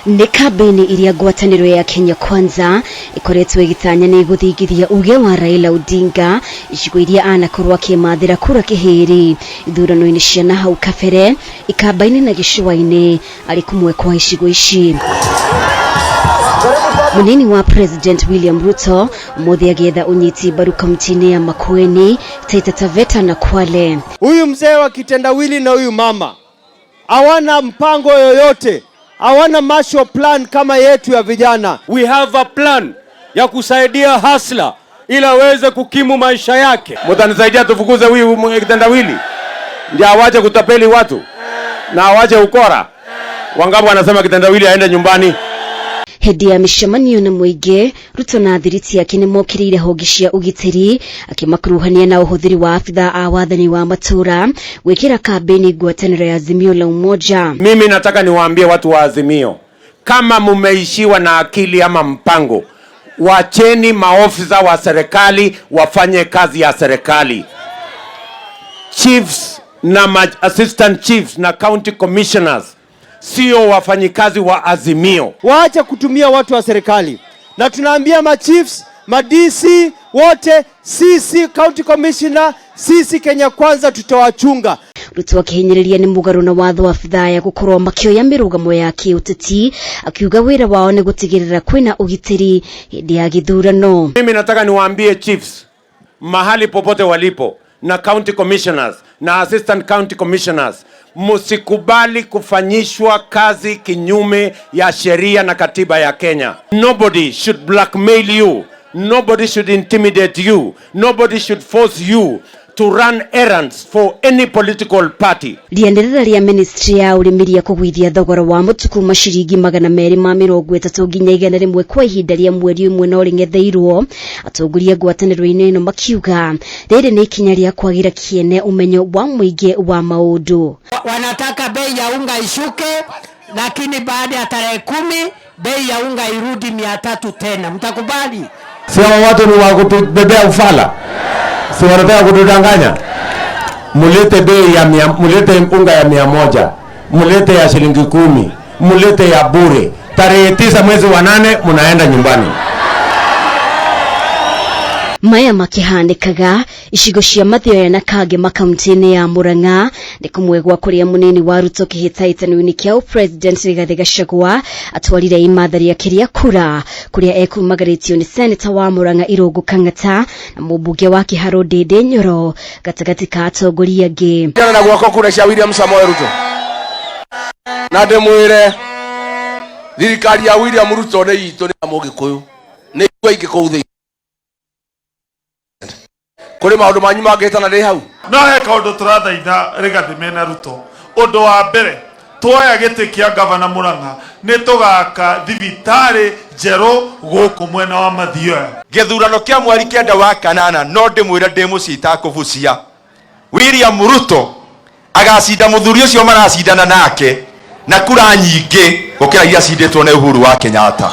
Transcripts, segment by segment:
Nĩ kambĩini iria ngwatanĩro ya Kenya Kwanza ĩkoretwo ĩgĩtanya nĩ gũthingithia uge wa Raila Odinga icigo iria anakorwo akĩmathĩra kura kĩhĩri ithurano-inĩ cia nahau kabere Ikamba-inĩ na gĩcũa-inĩ arĩ kũmwe kwa icigo ici. Mũnini wa President William Ruto ũmũthĩ agĩetha ũnyiti mbaru kaunti-inĩ ya Makueni, Taita Taveta na Kwale. Huyu mzee wa kitendawili na huyu mama hawana mpango yoyote, hawana Marshall Plan kama yetu ya vijana. We have a plan ya kusaidia hustler ili aweze kukimu maisha yake. Mutanisaidia tufukuze huyu kitendawili ndio awache kutapeli watu na awache ukora. Wangapi wanasema kitendawili aende nyumbani? Hĩndĩ ya mĩcemanio na mũingĩ, Ruto na thiriti yake nĩ mokĩrĩire honge cia ũgitĩri akĩmakuruhania na ũhũthĩri wa abithaa a wathani wa matũũra gwĩkĩra kambĩini ngwatanĩro ya Azimio la Umoja. Mimi nataka niwaambie watu wa Azimio, kama mumeishiwa na akili ama mpango, wacheni maofisa wa serikali wafanye kazi ya serikali. Chiefs na assistant chiefs na county commissioners sio wafanyikazi wa Azimio. Waache kutumia watu wa serikali, na tunaambia ma chiefs, ma DC wote, sisi county commissioner, sisi Kenya Kwanza tutawachunga. Ruto akĩhinyĩrĩria nĩ mũgarũ na watho wa abithaa ya gũkorwo makĩoya mĩrũgamo ya kĩũteti akiuga wĩra wao nĩ gũtigĩrĩra kwĩna ũgitĩri hĩndĩ ya gĩthurano. Mimi nataka niwaambie chiefs mahali popote walipo na county commissioners na assistant county commissioners, msikubali kufanyishwa kazi kinyume ya sheria na katiba ya Kenya. Nobody should blackmail you. Nobody should intimidate you. Nobody should force you to run errands for any political party. Rĩanĩrĩra rĩa ministry ya ũrĩmi rĩa kũgũithia thogora wa mũtu kuma ciringi 230 nginya 100 kwa ihinda rĩa mweri ũmwe no rĩng'etheirwo. Atongoria ngwatanĩro-inĩ ĩno makiuga rĩrĩ nĩ ikinya rĩa kwagĩra kĩene ũmenyo wa mũingĩ wa maũndũ. Wanataka bei ya unga ishuke, lakini baada ya tarehe 10 bei ya unga irudi 300 tena. Mtakubali? Si hao watu ni wa kutubebea ufala? Si wanataka kutudanganya? Mulete bei ya mia, mulete unga ya 100, mulete ya shilingi 10, mulete ya bure. Tarehe 9 mwezi wa 8 munaenda nyumbani. Maya makĩhanĩkaga icigo cia Mathioya na Kangema kaunti-inĩ ya Murang'a nĩ kũmwe gwa kũrĩa mũnini wa Ruto kĩhĩtahĩtano-inĩ kĩa ũpresident Rigathĩ Gachagua atwarire imatha rĩake rĩa kura kũrĩa ekumagarĩtio nĩ seneta wa Murang'a Irũngũ Kang'ata na mũmbunge wa Kĩharũ Ndĩndĩ Nyoro gatagatĩ ka atongoria angĩ. Na guoko kura cia William Samoei Ruto na ndĩmwĩre thirikari ya William Ruto nĩ itũ nĩ ya Mũgĩkũyũ nĩ aingĩ kũu thĩinĩ kũrĩ maũndũ manyu mangĩtana ndĩ hau. No he kaũndũ tũrathaitha Rigathĩ mena Ruto. Ũndũ wa mbere, tuoya gĩtĩ kĩa gavana Murang'a nĩ tũgaka thibitarĩ njerũ gũkũ mwena wa Mathioya. Gĩthurano kĩa mweri 9 wa kanana no ndĩmwĩre ndĩ mũciĩ itakũbucia William Ruto agacinda mũthuri ũcio maracindana nake na kura nyingĩ gũkĩra iria cindĩtwo nĩ Uhuru wa Kenyatta.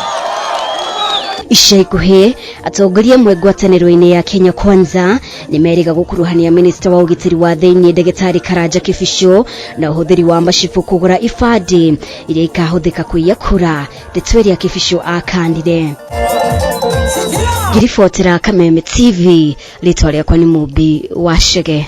Ica ikuhĩ atongoria amwe ngwatanĩro-inĩ ya Kenya Kwanza nĩ merĩga gũkuruhania minista wa ũgitĩri wa thĩinĩ ndagĩtarĩ Karanja Kĩbicũ na ũhũthĩri wa macibũ kũgũra ibandĩ iria ikahũthĩka kũiya kura, ndeto ĩrĩa Kĩbicũ akanire. Ngĩribotera Kameme TV, rĩtwa rĩakwa nĩ Mũmbi wa Chege.